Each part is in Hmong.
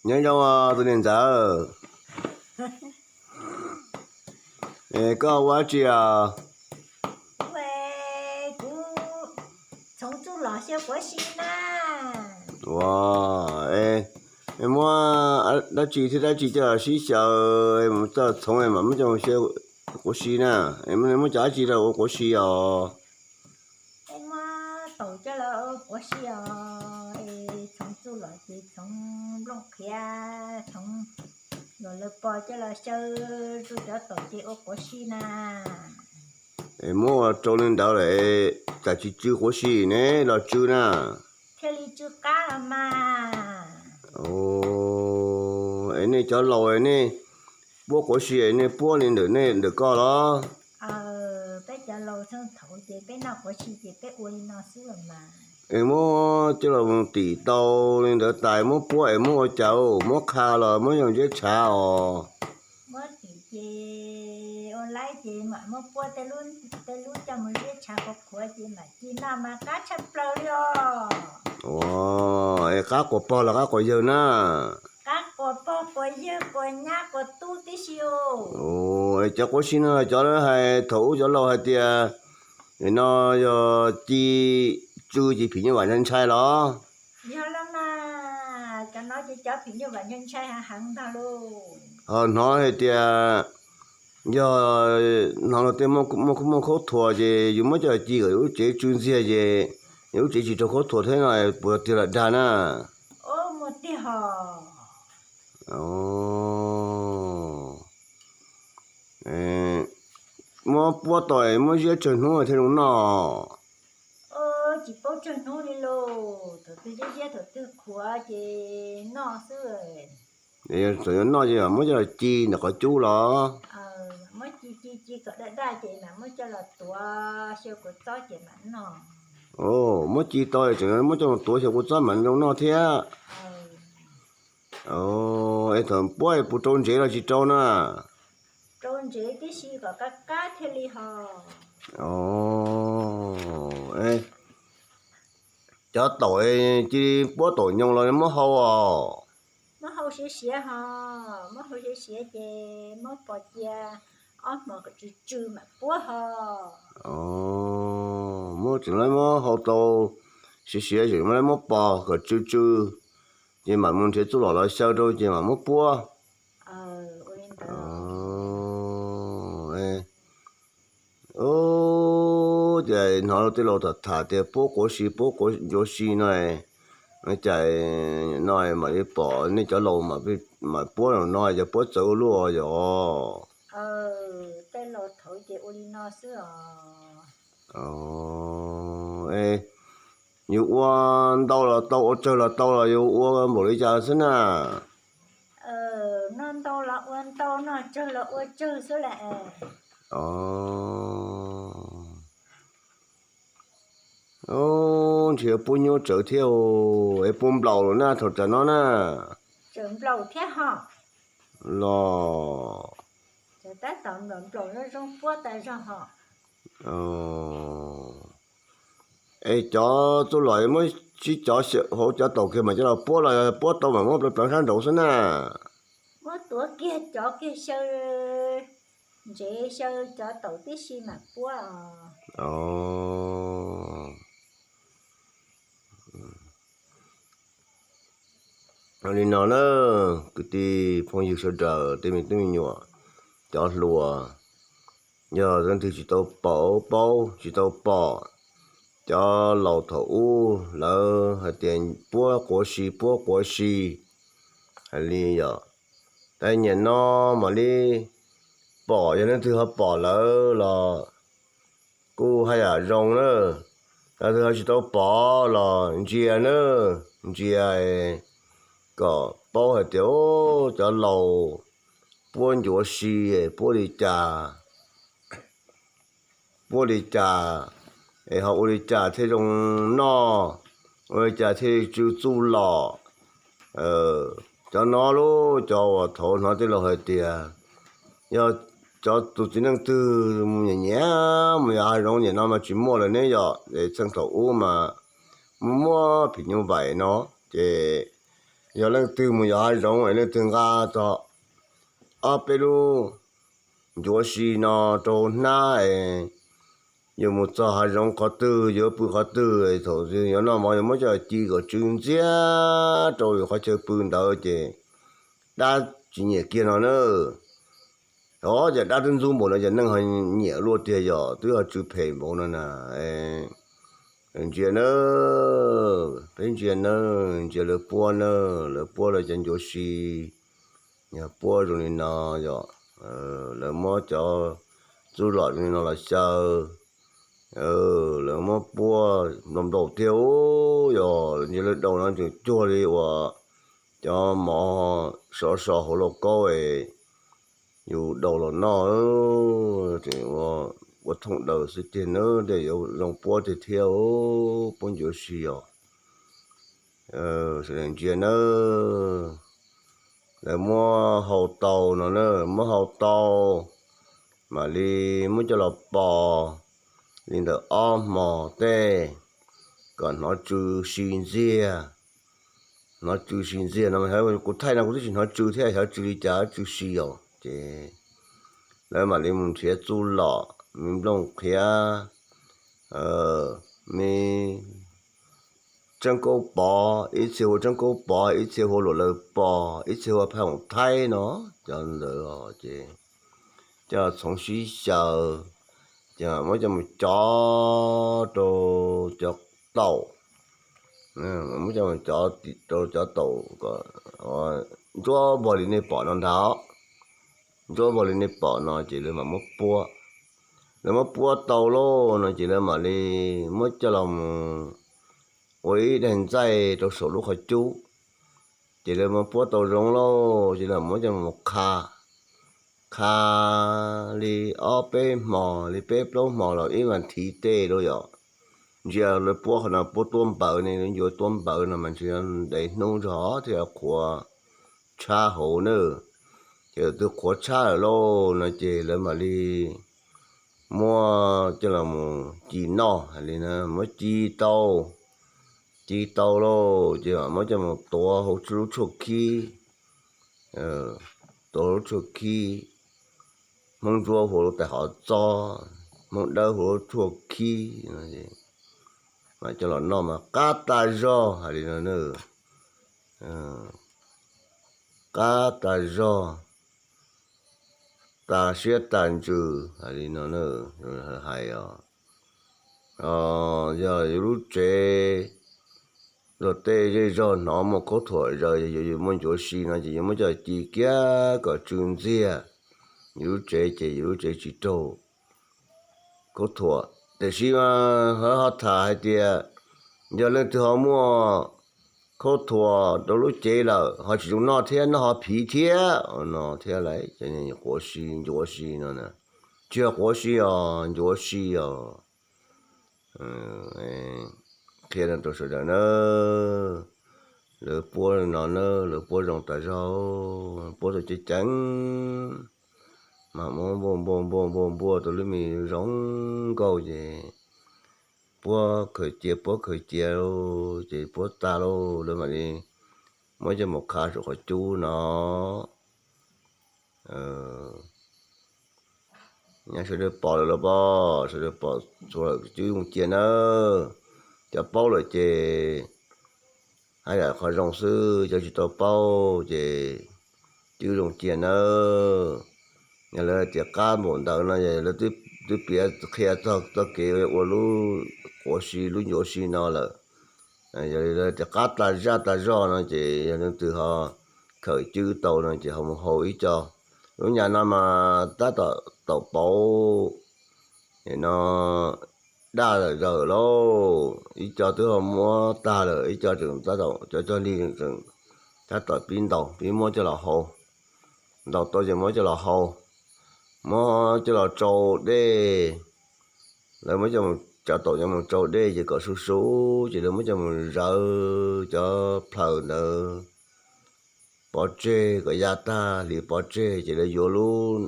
Nyob zoo os tus niam ntxawm. Koj ua dab tsi os? Kuv txhoov txuj lom xyaw quav si na. Ua, muab dab tsi thiab dab tsi coj los sib xyaw, mus txog txhoov mam muab coj mus xyaw quav si na. Muab cov dab tsi los ua quav si os? Muab taum coj los ua quav si os. Txhoov txuj lom ces txhoov nplooj qhiav, txhoov los lawv pos coj los xyaw, tsuj cov taum ces ua quav si na. Muab ua rau li ntawd lawm, tsam tsis tsw quav si ne los tsw na. Thiaj li tsw qab los mas. Es nej cov laus nej puab quav si nej puab li ntawm nej ntawm koj los? Peb cov laus thaum ub ces peb noj quav si ces peb ua li no xwb los mas. Es muab coj los tim tau li ntawd tas muab puab es muab ua cas, muab qha los muab zoo ziab tshav os? Muab tim ces ua laib ces mam muab puab tej lub coj mus ziab tshav qhuav qhuav ces mam ci noj mas qab tshaj plaws li os. Ua, es qab quas pog los qab quas yawg na? Qab quas pog quas yawg quas nyab quas tub tib si. Cov quav si no cov hais thaum ub cov laus hais tias no yog ci tsw ces phim nyuj vam ntshai ntshai los? Yog los mas, cov no ces cov phim nyuj vam ntshai ntshai heev ntag lauj. Ho hnov hais tias yog hnov luag tej muaj khaub muaj khaub thuas ces yus muab coj ci kom yus lub tsev tsw ntxiag ces yus lub tsev tsis raug khaub thuas thiab no puas tiag los dag na? Muaj tiag hos. Muab puab tau muab ziab tsawg hnub thiaj zoo noj? Tsis paub tsawg hnub li lauj, thaum twg ziab ziab thaum twg qhuav ces noj xwb. Thaum yuav noj ces muab coj los ci ntawm qhov cub los? Muab ci ci ci kom daj daj ces mam muab coj los tuav xyaw kua txob ces mam noj. Muab ci tau tseem muab coj los tuav xyaw kua txob mam zoo noj thiab. Es thaum puab puas rau ntsev los tsis rau na? Rau ntsev tib si kom qab qab thiaj li hos. Cov taum cia li puab taum nyoos los muab hau os? Muab hau siav siav hos, muab hau siav siav ces muab pos cia ob hmos kom tsw tsw mam puab hos. Muab tseem muab hau tau siav siav tseem muab pos kom tsw tsw, ces mam mus nrhiav txuj lom los xyaw rau ces mam muab puab. Ces hnov tej laus tham tham tias puab quav si puab quav ncuav si no, cas no mam li pom nej cov laus mam puab no, yog puab txawv ua luaj yog? Tej laus thaum ub ces ua li no xwb os. Yus ua ntau los tau ua tsawg los tau los yus ua npaum li cas xwb na? Noj ntau los ua ntau, noj tsawg los ua tsawg xwb las. Ntshe puab nyuaj tsawv thiab, es puab nplaum lawm na thaum tsam no na? Tseem nplaum thiab hos. Los tab tom nplaum nplaum zoo zoo puab tas zog hos. Es cov txuj lom muab sib cov hauv cov taum kiag mas coj los puab los puab tau mas muab pleev pleev sab nraud xwb na? Muab tuav kiag cov kiag xyaw ntsev xyaw cov taum tib si mam puab os. Li no na, kwv tij phooj ywg sawv daws tej me tub me nyuam, cov hluas, yog leej twg tsis tau pom paub tsis tau pom cov laus thaum ub lawv hais tias puab quav si puab quav si, hais li yog, tab sis nyiam no mam li pom, yog leej twg ho pom lawm los kuj haj yam zoo na, yog leej twg ho tsis tau pom los ntsia na, ntsia kom paub hais tias cov laus puab ncuav si puab li cas, puab li cas, es ho ua li cas thiaj zoo noj, ua li cas thiaj tsw txuj lom. Cov no lub cov uas thaum hnov tej laus hais tias yog cov tus txiv neej twg mus nyiam nyiam mus yog hav zoov nyiam no mas tsis muaj lawm ne yom, es txheej thaum ub mas muaj muaj phim nyuj vaim no, ces Yog leej twg mus yos hav zoov es leej twg nqa txog ob peb lub ncuav si no rau hnab es yus mus txog hav zoov qhov twg yuav pw qhov twg, thaum twg yuav noj mov yuav muab coj ci kom tsw ntxiag rau yus qhov chaw pw ntawd ces dab tsis nyiam kiag no na. Os, ces dab twb ntxub npaum no ces neeg ho nyiam luaj tiag, yog twb ho tsw phem npaum no na. Ntsia nawb, peb ntsia nawb, ntsia lawv puab nawb, lawv puab lawv cov ncuav si, yog puab zoo li no, yog lawv muab cov txuj lom zoo li no los xyaw, lawv muab puab nplaum nplaum thiab, yog ntsia lawv daus no tseem cuag li uas cov mov sov so hauv lauj kaub es yus daus los noj, tseem ua thooj daws xwb tiag nawb, tej yuav zoo puab tiag thiab, puab ncuav si os. Sawv daws ntsia nawb, lawv muab hau tau no na, muab hau tau, mam li muab coj los pos li ntawm ob hmos tej kom hnov tsw si ntxiag. Hnov tsw si ntxiag no, kuv thaij no kuv twb tsis hnov tsw thiab, xyov tsw li cas tsw si os. Ces lawv mam li mus nrhiav txuj lom, me nplooj qhiav, me tseeb kaub pov, ib txhia hu tseeb kaub pov, ib txhia hu luam laws pos, ib txhia hu phaj hoom thaib no, cov ntawd ces coj txhoov sib xyaw, ces muab coj mus cov rau cov taum, muab coj mus cov rau cov taum kom ntsuab npaug li nej pom no ntag. Ntsuab npaug li nej pom no ces lawv mam muab puab. Lawv muab puab tau lauj no ces lawv mam li muab coj los mus ua ib daim ntxaij rau saum lub qhov cub. Ces lawv muab puab tau zoo lauj ces lawv muab coj mus qha, qha li ob peb hmos, li peb plaub hmos los ib vas thiv tej lauj yom. Ntsia lawv puab qhov no puab tuab npawv ne, lawv ncuav tuab npawv no mas ntshe ntev hnub zog thiaj qhuav tshab hauv na. Ces twb qhuav tshab lawm lauj no ces lawv mam li muab coj los mus ci noj hais li na, muab ci tau, ci tau lauj ces muab coj mus tuav hauv lub tshuaj khib, tuav hauv lub tshuaj khib. Hmoob Ntsuab hu lub tais hov txob, Hmoob Dawb hu lub tshuaj khib, mas coj los noj mas qab tas zog hais li no na. Qab tas zog, tas siab tas ntsws hais li no na. Hais os, yog yus lub tsev luag tej zej zog hnov muaj khaub thuam zaws, yog yus muaj ncuav si no ces yus muab coj ci kiag kom tsw ntxiag yus lub tsev ces yus lub tsev tsis raug khaub thuam. Tiam sis mas ho tham hais tias yog leej twg ho muaj khaub thuam rau lub cev lawm ho tsis zoo noj thiab, noj ho phiv thiab no thiab lawm ces quav si, ncuav si no na. Tsis yog quav si os, ncuav si os. Qhia no rau sawv daws na, lawv puab no na, lawv puab zoo tas zog, puab tau ceev ceev, mas muab npuaj npuaj npuaj npuaj npuaj tau lub me zoo nkauj ces puab khaws cia, puab khaws cia lauj ces puab tas lauj lawv mam li muab coj mus qha saum qhov cub no. Nyab sawv daws pom lawm los pom, sawv daws pom txhua lawm twb zoo cia nawb. Cov paub lawm ces haj yam qhov zoo xwb, cov tsis tau paub ces twb zoo cia nawb. Yog lawv tias qab npaum ntawd no yog lawv twb piav qhia txog txoj kev ua lub quav si lub ncuav si no lawm. Yog li lawv tias qab tas zaj tas zog no ces yog leej twg ho khawm cwb tau no ces ho mus hau ib co. Lub nyam no mas tab tom taum pauv no daj zawm lauj, ib co twb ho muab tag lawm, ib co tseem tab tom cov cog lig tseem tab tom pib ntaus pib muab coj los hau. Ntaus tau ces muab coj los hau, muab coj los tsau dej. Lawv muab cov taum cov mus tsau dej ces kom su su ces lawv muab coj mus zawv cov plhaws ntawd pov tseg kom ya tag hli pov tseg ces lawv yuav lub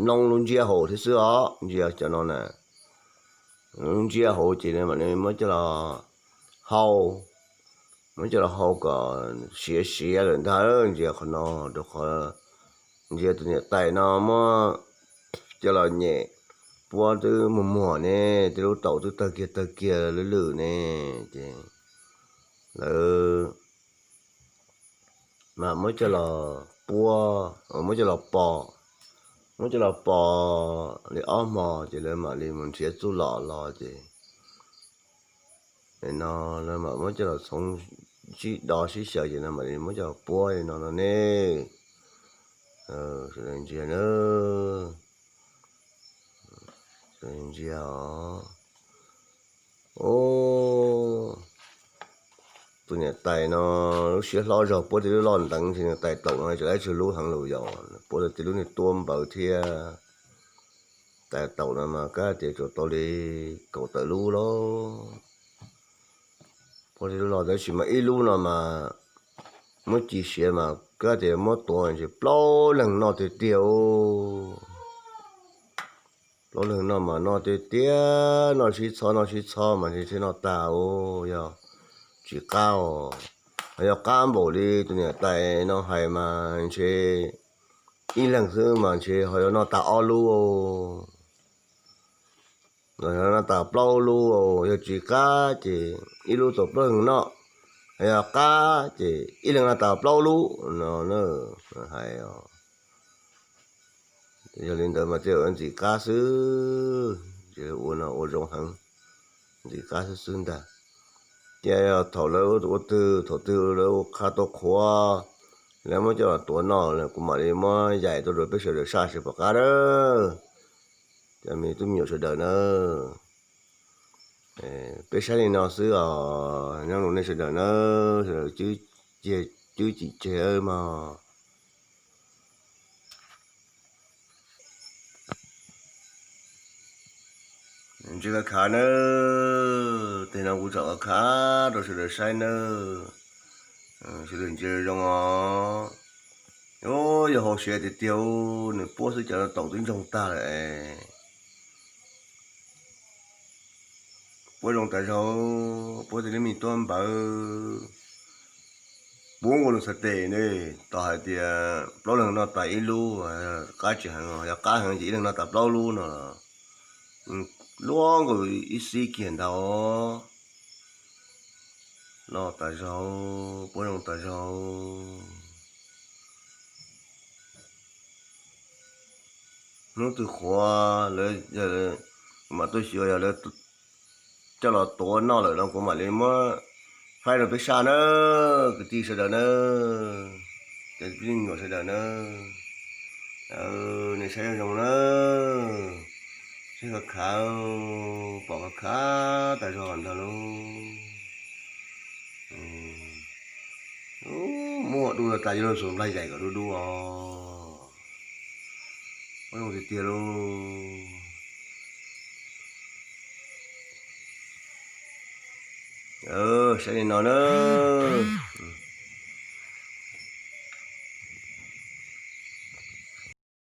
noob lub ntsiab hauv thiab xwb os. Ntsia cov no na, lub ntsiab hauv ces lawv mam li muab coj los hau. muab coj los hau kom siav siav lawm ntag. Ntsia qhov no, rau qhov ntsia tus niam tais no muab coj los nyem puab twb muag muag ne, tej lub taum twb tawg kiag tawg kiag lwj lwj ne, ces lawv mas muab coj los puab, muab coj los pos, muab coj los pos li ob hmo ces lawv mam li mus nrhiav txuj lom los ces no lawv mam muab coj los txhoov sib do sib xyaw ces no mam li muab coj los puab li no no ne. Sawv daws ntsia na, sawv daws ntsia os. Tus niam tais no lub siab hlob zog puab tej lub loj nteev, niam tais taum no tseem laib tsawg lub heev lawm yog, puab tej lub niag tuab npawv thiab. Tais taum no mas kab tias tsuas tau li kaum tawm lub lauj. Puab tej lub loj tab sis mas ib lub no mas muab ci siav mas kab tias muab tuav ntshe plaub leeg noj tiag tiag. Plaub leeg noj mas noj tiag tiag, noj sib txhob noj sib txhob mas ntshe thiaj noj tag os, yog tsis qab os. Ho yog qab npaum li tus niam tais no hais mas ntshe ib leeg xwb mas ntshe ho yuav noj tag ob lub, los yog noj tag plaub lub. Yog tsis qab ces ib lub tau plaub leeg noj, ho yog qab ces ib leeg noj tag plaub lub no na, hais. Yog li ntawd mas thiaj ua ntxim qab xwb, ua no ua zoo heev, ntxim qab xwb xwb ntag. Ces yog thaum lawv ua twg thaum twg lawv ua qha tau qhuav, lawv muab coj los tuav noj lawm kuv mam li muab yaim tuaj rau peb sawv daws saib seb puas qab na. Cov me tub me nyuam sawv daws na, peb saib li no xwb os, nyob zoo nej sawv daws na, sawv daws cwb cim tseg mog. Ntsia khav khav nawb, tej no kuv tsom khav khav rau sawv daws saib nawb. Sawv daws ntsia zoo os. Yog hauv siav tiag tiag, nws puab xwb cov taum twb ntsoog tag lawm. Puab zoo tas zog, puab tej lub me tuab npawv puab nkaus lub xav tes ne, tos hais tias plaub leeg noj tas ib lub, qab tsis heev, yog qab heev ces ib leeg noj tas plaub lub no. Luab nkaus ib xib kiag ntag. Loj tas zog, puab zoo tas zog. Hnub twg qhuav lawv mam tuaj xyuas, yog lawv coj los tuav noj lawm no kuv mam li muab faib rau peb saib nawb kwv tij sawv daws nawb, cov me nyuam sawv daws nawb. Nej saib zoo zoo nawb, saib khav khav, pom khav khav tas zog ntag lauj. Muaj dub tas yuav luag xuas nplaig yaim kom dub dub os. Ua zoo tiag tiag lauj. Saib li no nawb.